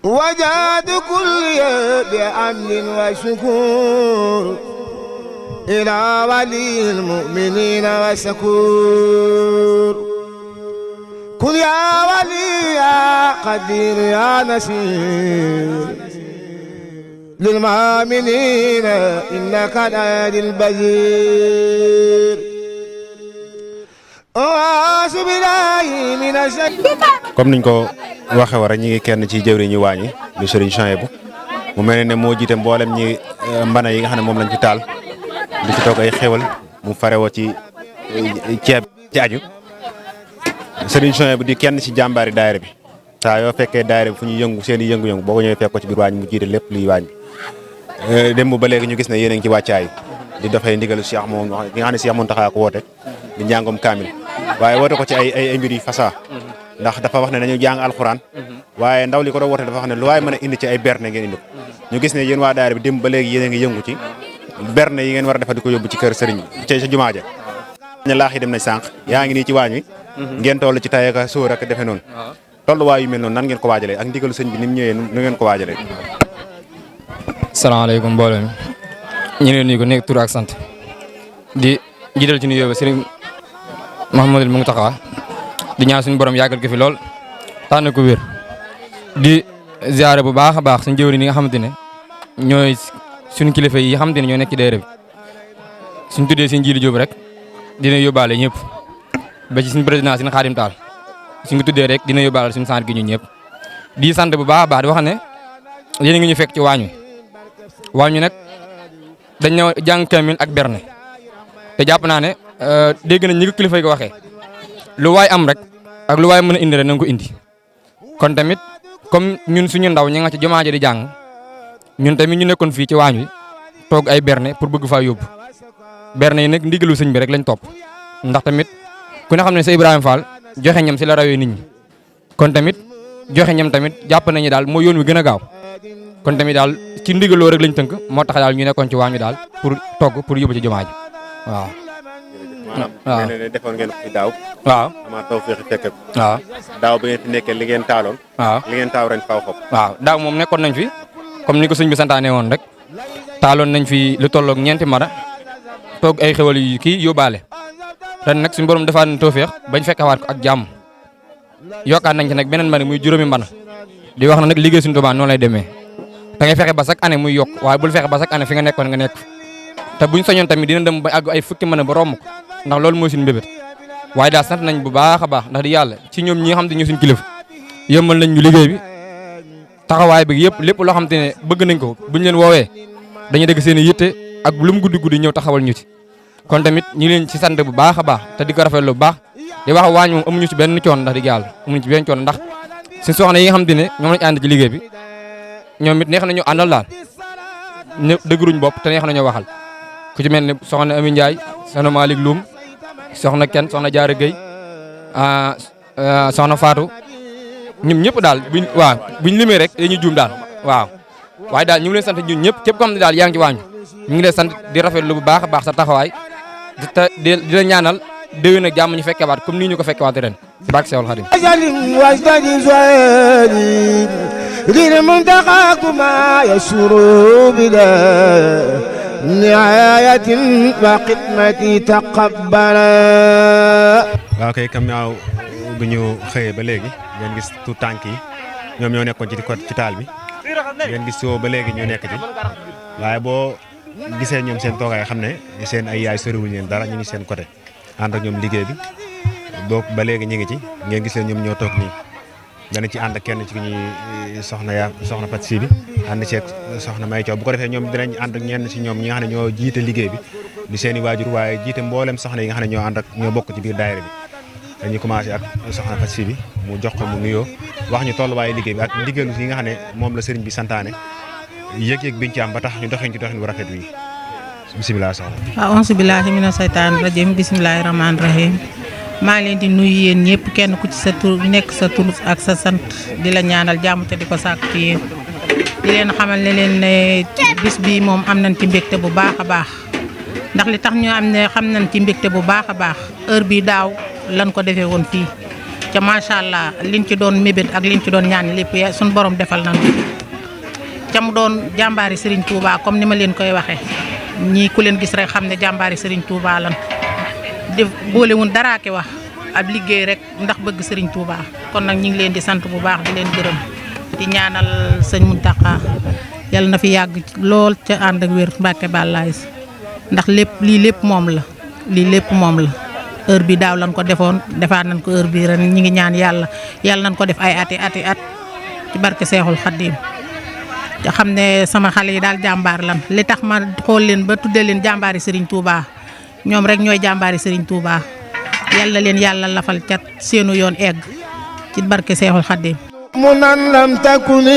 وجاد كل بأمن وشكور إلى ولي المؤمنين وسكور كن يا ولي يا قدير يا نسير للمؤمنين إنك الهادي البشير أعوذ بالله من الشيطان. comme niñ ko waxee war ñi ngi kenn ci jëwriñu waañ yi du Serigne Souhaïbou mu mel ne moo jiite mboolem ñi mbana yi nga xam ne moom lañ ci taal di ci toog ay xéwal mu farewoo ci ceeb ci aju Serigne Souhaïbou di kenn ci jàmbaari daayira bi saa yoo fekkee daayira bi fu ñu yëngu seen i yëngu-yëngu boo ko ñëwee fekk ko ci biir waañ mu jiite lépp luy waañ bi démb ba léegi ñu gis ne yéen a ngi ci wàccaay di doxee ndigalu Cheikh moom nga xam ne Cheikh Mountakha ko woote di njàngom kaamil waaye woote ko ci ay mbir yu fasaa ndax dafa wax ne nañu jàng alxuraan waaye ndaw li ko doon woote dafa wax ne lu waaye mën a indi ci ay berne ngeen indi ko ñu gis ne yéen waa daayira bi démb ba léegi yéen a ngi yëngu ci berne yi ngeen war a defa di ko yóbbu ci kër sëriñ ci sa jumaa ja ñu laax yi dem nañ sànq yaa ngi nii ci waañ wi ngeen toll ci tay ak sóor ak defe noonu tolluwaay yu mel noonu nan ngeen ko waajalee ak ndigalu sëñ bi ni mu ñëwee nu ngeen ko waajalee. salaamaaleykum mbooloo mi ñu ngi leen nuyu ko nekk tur ak sant di jiital ci nuyoo ba sëriñ Mouhamadou Mountakha di ñaan suñu borom yàggal ko fi lool tànn ko wér di ziare bu baax a baax suñu jëwriñ yi nga xamante ne ñooy suñu kilifa yi xamante ne ñoo nekk ci daayira bi suñ tuddee suñu jiitu jóob rek dina yóbbaale ñëpp ba ci suñu président suñu Xaadim Taal suñ ko tuddee rek dina yóbbaale suñu sant gi ñun ñëpp di sant bu baax a baax di wax ne yéen a ngi ñu fekk ci waañu nag dañ ne jàng kamil ak berne te jàpp naa ne dégg nañ ñi ko kilifa yi ko waxee lu waay am rek ak lu waay mën a indi rek na nga ko indi kon tamit comme ñun suñu ndaw ñi nga ci jumaa ji di jàng ñun tamit ñu nekkoon fii ci waañ wi toog ay berne pour bëgg faa yóbbu berne yi nag ndigalu sëñ bi rek lañ topp ndax tamit ku ne xam ne sa Ibrahima Fall joxe ñam si la rawee nit ñi kon tamit joxe ñam tamit jàpp nañu daal moo yoon wi gën a gaaw kon tamit daal ci ndigaloo rek lañ tënk moo tax daal ñu nekkoon ci waañ wi daal pour togg pour yóbbu ci jumaa ji waaw. waaw nee na defoon ngeen ko fi daaw. waaw amaa taw feexi fekke ko. waaw daaw ba ngeen fi nekkee li ngeen taaloon. waaw li ngeen taaw ren faaw xob. waaw daaw moom nekkoon nañ fi comme ni ko sëñ bi santaane woon rek taaloon nañ fi lu tolloog ñeenti mara toog ay xewal yu kii yóbbaale ren nag suñu borom defaat nañ tawfeex bañ fekkewaat ko ak jàmm yokkaat nañ ci nag beneen mara muy juróomi mbana di wax na nag liggéey suñu Tuubaa noonu lay demee da ngay fexe ba chaque année muy yokk waaye bul fexe ba chaque année fi nga nekkoon nga nekk te buñ soñoon tamit dina dem ba àgg ay fukki mën a ba romb ko ndax loolu mooy suñu mbébét waaye daal sant nañ bu baax a baax ndax di yàlla ci ñoom ñi nga xam te ñu suñu kilifa yëmmal nañ ñu liggéey bi taxawaay bi yëpp lépp loo xam te ne bëgg nañ ko buñ leen woowee dañuy dégg seen i yitte ak lu mu guddi guddi ñëw taxawal ñu ci kon tamit ñi leen ci sant bu baax a baax te di ko rafetlu bu baax di wax waañ moom amuñu ci benn coon ndax di yàlla amuñu ci benn coon ndax suñu soxna yi nga xam te ne ñoom lañ ànd ci liggéey bi ñoom it neex nañu àndal daal ñëpp dëgëruñ bopp te neex nañoo waxal ku ci mel ne soxna Ami Ndiaye soxna Malick Loum soxna Ken soxna Diarra Gueye soxna Fatou ñoom ñëpp daal buñ limee rek dañuy juum daal waaw waaye daal ñu ngi leen sant ñun ñëpp képp ko xam ne daal yaa ngi ci waañ ñu ngi leen sant di rafetlu bu baax a baax sa taxawaay te di la ñaanal déwén ak jàmm ñu fekkewaat comme nii ñu ko fekkewaat ren ci barke Seexul Xadim للمنتقاكما يسر بلا نهاية وخدمتي تقبلا. waaw kay kam ñaaw bu ñu xëyee ba léegi ngeen gis tout tànk yi ñoom ñoo nekkoon ci taal bi ngeen gis soo ba léegi ñoo nekk ci waaye boo gisee ñoom seen toogaay xam ne seen ay yaay soriwuñu leen dara ñu ngi seen côté ànd ak ñoom liggéey bi donc ba léegi ñu ngi ci ngeen gis leen ñoom ñoo toog nii. dana ci ànd ak kenn ci ñuy soxna Pat Si bi ànd ceeg soxna May Coow bu ko defee ñoom dinañ ànd ak ñenn ci ñoom ñi nga xam ne ñoo jiite liggéey bi di seen i waajur waaye jiite mboolem soxna yi nga xam ne ñoo ànd ak ñoo bokk ci biir daayira bi dañuy commencé ak soxna Pat Si bi mu jox ko mu nuyoo wax ñu tolluwaayu liggéey bi ak ndigalu yi nga xam ne moom la sëriñ bi santaane yëg-yëg biñ ci am ba tax ñu doxin ci doxin bu rafet wi bisimilah soxna. waaw auzu billaahi mina saytaani rajiim bismillaahi rahmaani rahiim maa ngi leen di nuyu yéen ñëpp kenn ku ci sa tur nekk sa tur ak sa sant di la ñaanal jàmm te di ko sàkk ci yéen di leen xamal ne leen ne bis bi moom am nañ ci mbégte bu baax a baax ndax li tax ñu am ne xam nañ ci mbégte bu baax a baax heure bi daaw lan ko defee woon fii ca macha allah liñ ci doon mébét ak liñ ci doon ñaan lépp suñu borom defal nañu ca mu doon jàmbaari Serigne Touba comme ni ma leen koy waxee ñii ku leen gis rek xam ne jàmbaari Serigne Touba lan di boolewun daraa ki wax ab liggéey rek ndax bëgg Serigne Touba kon nag ñu ngi leen di sant bu baax di leen gërëm di ñaanal sëñ Mountakha yàlla na fi yàgg lool ca ànd ak wér Mbàkke Bàllaay ndax lii lépp moom la heure bi daaw lañ ko defoon defaat nañ ko heure bi ren ñi ngi ñaan yàlla nañ ko def ay ati at ci barke Seexul Xaddiim te xam ne sama xale yi daal jàmbaar lan li tax ma xool leen ba tuddee leen jàmbaari Serigne Touba ñoom rek ñooy jàmbaari Serigne Touba yàlla leen yàlla lafal cat seenu yoon egg ci barke Seexul Xaddiim ممن لم تكن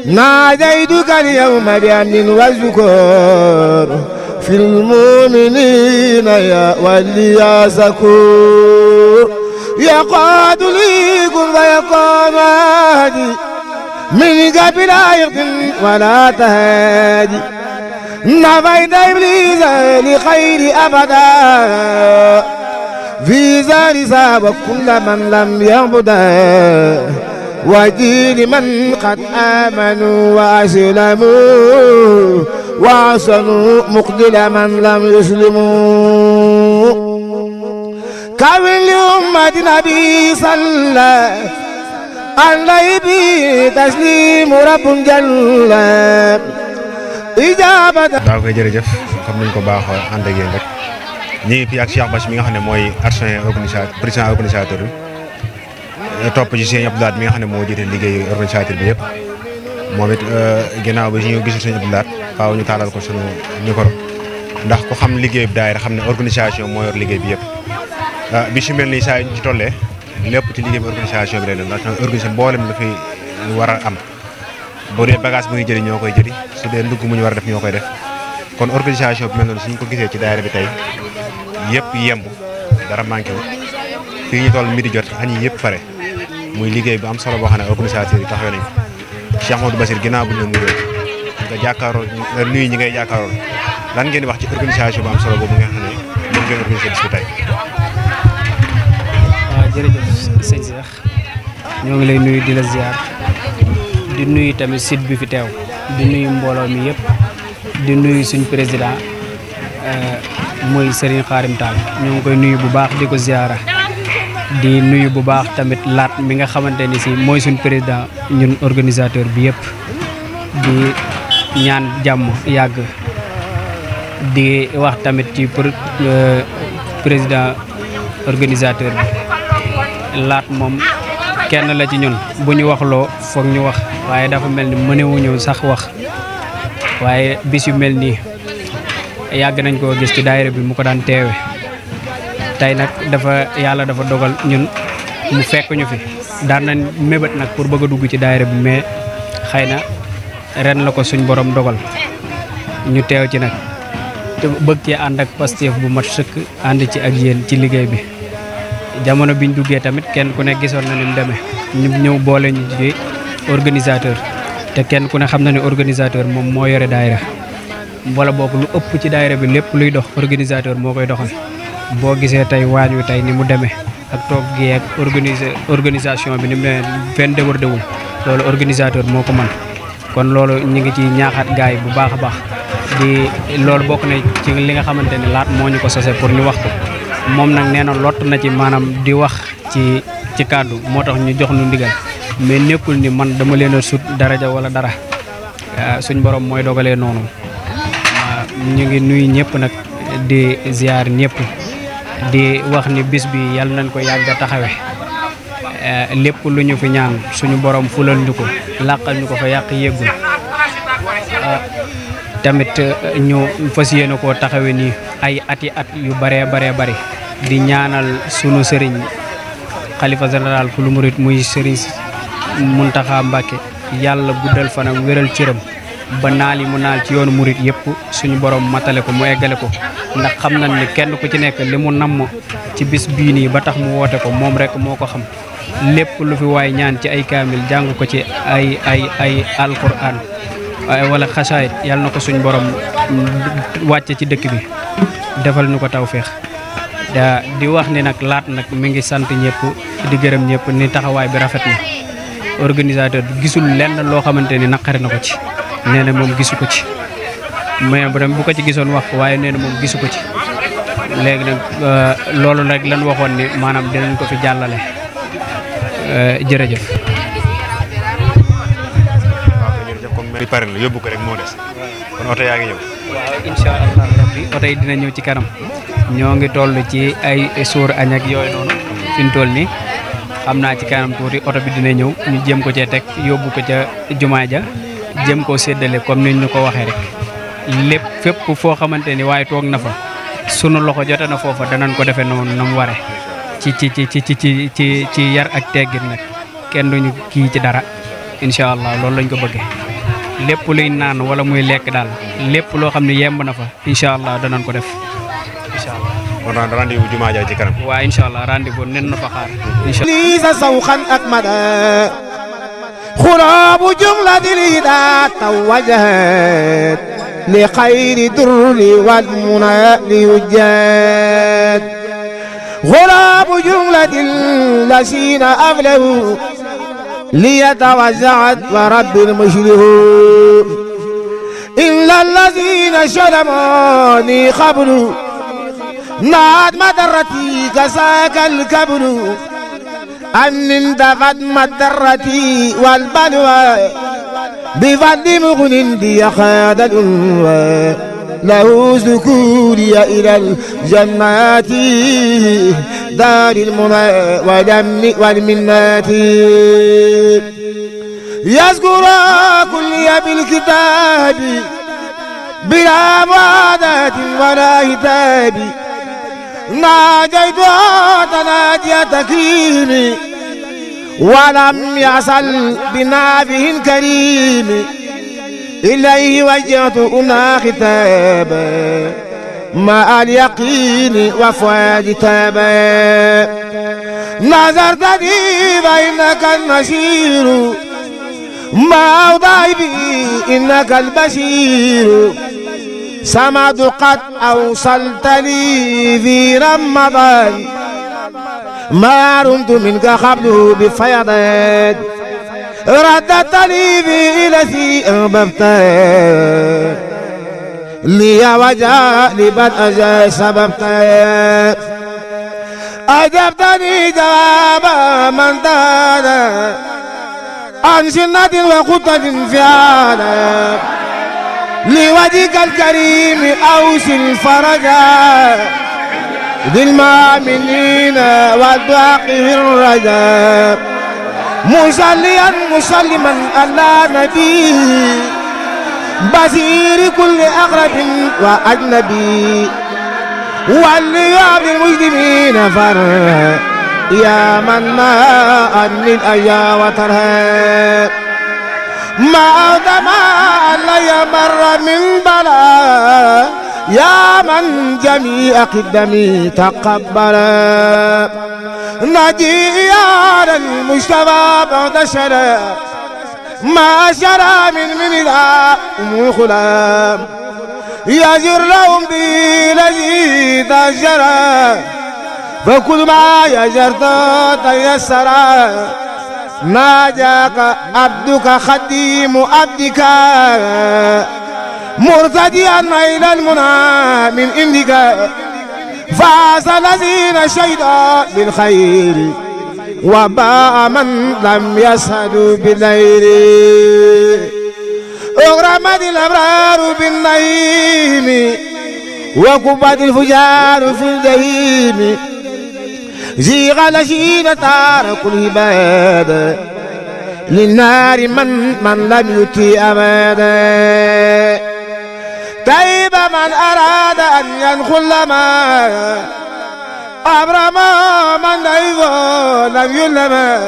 ناديتك اليوم بأمن وذكر في المؤمنين يا ولي يا زكور يقاد لي كن فيقام هادي من قبل عيق ولا تهادي نفيت إبليس لخير أبدا في زار ساب كل من لم يعبده وجيل من قد آمنوا وأسلموا وعصنوا مقدل من لم يسلموا كامل لأمة نبي صلى عليه به تسليم رب جل إجابة. daa koy jërëjëf comme niñ ko baaxoo ànd ak yéen rek ñu ngi fii ak Cheikh Bass mi nga xam ne mooy président organisateur bi topp ci Sëñ Abdou Lahad mi nga xam ne moo jiite liggéey organisateur bi yëpp moom it ginnaaw bi ñu gisul Sëñ Abdou Lahad faaw ñu taalal ko sunu micro ndax ku xam liggéey bi daayira xam ne organisation moo yor liggéey bi yëpp bi si mel nii saa yu ñu ci tollee lépp ci liggéey bi organisation bi lay doon ndax organisation mboolem la fi war a am boo dee bagage bu ñuy jëli ñoo koy jëli su dee ndugg mu ñu war a def ñoo koy def kon organisation bi mel noonu suñu ko gisee ci daayira bi tey yëpp yemb dara manqué wu fii ñu toll midi jot añ yi yëpp pare muy liggéey bu am solo boo xam ne organisateur yi taxawee nañ ko Cheikh Modou Bassir ginnaaw bu ñu la nuyoo nga jàkkaaroo nuyu ñi ngay jàkkaaroo lan ngeen di wax ci organisation bu am solo boobu nga xam ne moom ngeen organisé bis bi tey. waaw jërëjëf sëñ Cheikh ñoo ngi lay nuyu di la ziar di nuyu tamit site bi fi teew di nuyu mbooloo mi yëpp di nuyu suñ président muy Serigne Khadim Tall ñoo ngi koy nuyu bu baax di ko ziara di nuyu bu baax tamit laat mi nga xamante ni si mooy suñ président ñun organisateur bi yëpp di ñaan jàmm yàgg di wax tamit ci président organisateur bi laat moom kenn la ci ñun bu ñu waxloo foog ñu wax waaye dafa mel ni mënewuñu sax wax waaye bis yu mel nii yàgg nañ koo gis ci daayira bi mu ko daan teewe tey nag yàlla dafa dogal ñun mu fekk ñu fi daan nañ mébét nag pour bëgg a dugg ci daayira bi mais xëy na ren la ko suñ borom dogal ñu teew ci nag te bëgg ci ànd ak Pastef bu mat sëkk ànd ci ak yéen ci liggéey bi jamono biñ duggee tamit kenn ku ne gisoon na ni mu demee ñu ñëw boole ñu ci organisateur te kenn ku ne xam na ne organisateur moom moo yore daayira wala boog lu ëpp ci daayira bi lépp luy dox organisateur moo koy doxal boo gisee tey waañ wi tey ni mu demee ak toog gi ak organisation bi ni mu demee fenn débordewul loolu organisateur moo ko mën kon loolu ñu ngi ci ñaaxaat gaay bu baax a baax di loolu bokk na ci li nga xamante ne laat moo ñu ko sose pour ñu wax ko moom nag nee na lott na ci maanaam di wax ci kàddu moo tax ñu jox nu ndigal mais nekkul ni man dama leen a sut daraja wala dara suñ borom mooy dogalee noonu ñu ngi nuyu ñëpp nag di ziar ñëpp di wax ni bis bi yàlla nañ ko yàgg a taxawe lépp lu ñu fi ñaan suñu borom fulal ñu ko làqal ñu ko fa yàq yéggul tamit ñu fas yéene koo taxawe nii ay ati at yu baree bari di ñaanal sunu sëriñ xalifa général ku lu murit muy sëriñ Muntaxa Mbàkke yàlla guddal fanam wéral cëram ba naal yi mu naal ci yoonu murit yëpp suñu borom matale ko mu eggale ko ndax xam nañ ni kenn ku ci nekk li mu namm ci bis bii nii ba tax mu woote ko moom rek moo ko xam lépp lu fi waay ñaan ci ay kaamil jàng ko ci ay alquran wala xasaayit yàlla na ko suñu borom wàcce ci dëkk bi defal ñu ko tawféex di wax ni nag laat nag mi ngi sant ñëpp di gërëm ñëpp ni taxawaay bi rafet na organisateur gisul lenn loo xamante ni naqari na ko ci nee na moom gisu ko ci mais bu ko ci gisoon wax ko waaye nee na moom gisu ko ci léegi nag loolu rek lan waxoon ni maanaam dinañ ko fi jàllale jërëjëf. bi pare na yóbbu ko rek moo des kon oto yaa ngi ñëw. waaw incha allah rabbi oto yi dina ñëw ci kanam ñoo ngi toll ci ay suur añ ak yooyu noonu fi mu toll nii xam naa ci kanam tuuti oto bi dina ñëw ñu jéem ko cee teg yóbbu ko ca jumaa ja jéem koo séddale comme ni ñu ko waxee rek lépp fépp foo xamante ni waaye toog na fa sunu loxo jote na foofa danañ ko defee noonu na mu waree ci yar ak teggin nag kenn duñu kii ci dara incha allah loolu lañ ko bëggee. lépp luy naan wala muy lekk daal lépp loo xam ne yemb na fa incha allah danañ ko def incha allah. kon rendez-vous jumaa ja ci kanam. waaw incha allah rendez-vous nen na fa xaar incha allah. lii sa sawxan ak mada xuraabu jumlati lii daa tawajahat li xayri durri wal muna li yujjat xuraabu jumlati lasina aflahu ليتوزعت ورب المشركون إلا الذين شرموني قبل ناد مدرتي كساك الكبر أن اندفت مدرتي والبلوى بفضل مغن بي خاد الأنوى له ذكوري إلى الجنات دار المنى والمنات يذكر كل بالكتاب بلا معاداة ولا هتاب ناجيت تناجي تكريم ولم يصل بنافه كريم إليه وجهت أنا خطابا مع اليقين وفؤاد تابا نظرتني فإنك النشير ما أضعبي إنك البشير سمعت قد أوصلت لي في رمضان ما رمت منك قبله بفيضان رددت لي في إلتي أحببت لي وجاء لبد أجا سببت أجبتني جواب من دانا عن سنة وخطة فعالا لوجهك الكريم أوصل الفرجا للمؤمنين والباقي الرجاء مصليا مسلما على نبيه بصير كل أقرب وأجنبي وليعب المسلمين فرها يا من ما أن الأيا وترها ما أودم علي مر من بلاء يا من جميع قدمي تقبلا نجي يا المجتبى بعد شرى ما شرى من ذا خلام يجر لهم بالذي تجرى فكل ما يجرت تيسر ناجاك عبدك خديم عبدك مرتديا إلى المنى من عندك فاز الذين شهدوا بالخير وباء من لم يشهدوا بالخير أغرمت الأبرار بالنعيم وكبت الفجار في الجحيم زيغ الذين تاركوا العباد للنار من لم يطع أبدا طيب من أراد أن يدخل ما أبرم من أيضا لم يلم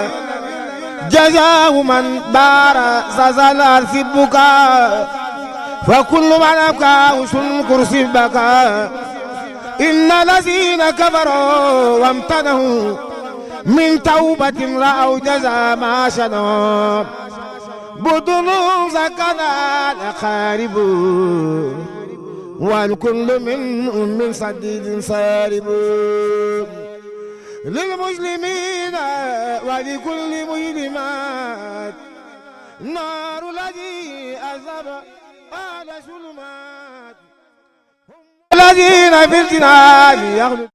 جزاء من بار زلزال الأرض البكاء فكل من أبكى وسن كرسي بكى إن الذين كفروا وامتنعوا من توبة رأوا جزاء ما شنوا بدن سكنا خارب والكل من صديد صارب للمسلمين ولكل مسلمات نار الذي أذهب أهل الظلمات الذين في الجنان يخلد